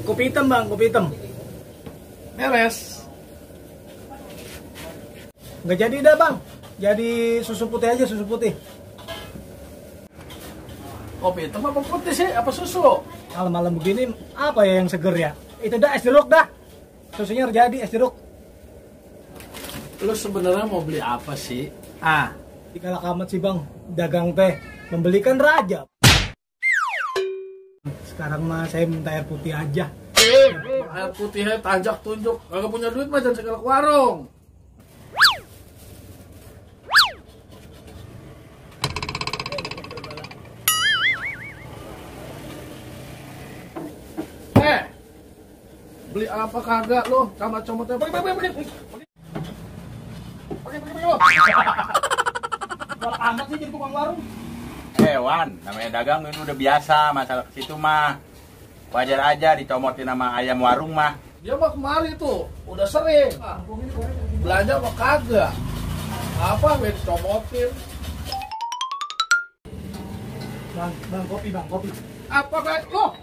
Kopi hitam bang, kopi hitam. Beres. Nggak jadi dah bang. Jadi susu putih aja, susu putih. Kopi hitam apa putih sih? Apa susu? Malam-malam begini apa ya yang seger ya? Itu dah es jeruk dah. Susunya jadi es jeruk. Lu sebenarnya mau beli apa sih? Ah, dikalak amat sih bang. Dagang teh membelikan raja. Sekarang mah saya minta air putih aja. Air putihnya tanjak tunjuk. Kagak punya duit mah jangan segala ke warung. Beli apa kagak lo? Comot-comotnya. Pergi lo. Galak amat sih jadi tukang warung. Hewan, namanya dagang ini udah biasa, masalah ke situ mah. Wajar aja dicomotin sama ayam warung mah. Dia mah kemari tuh, udah sering. Belanja mah kagak. Apa gue dicomotin? Bang, kopi bang, kopi. Apa kayak lo?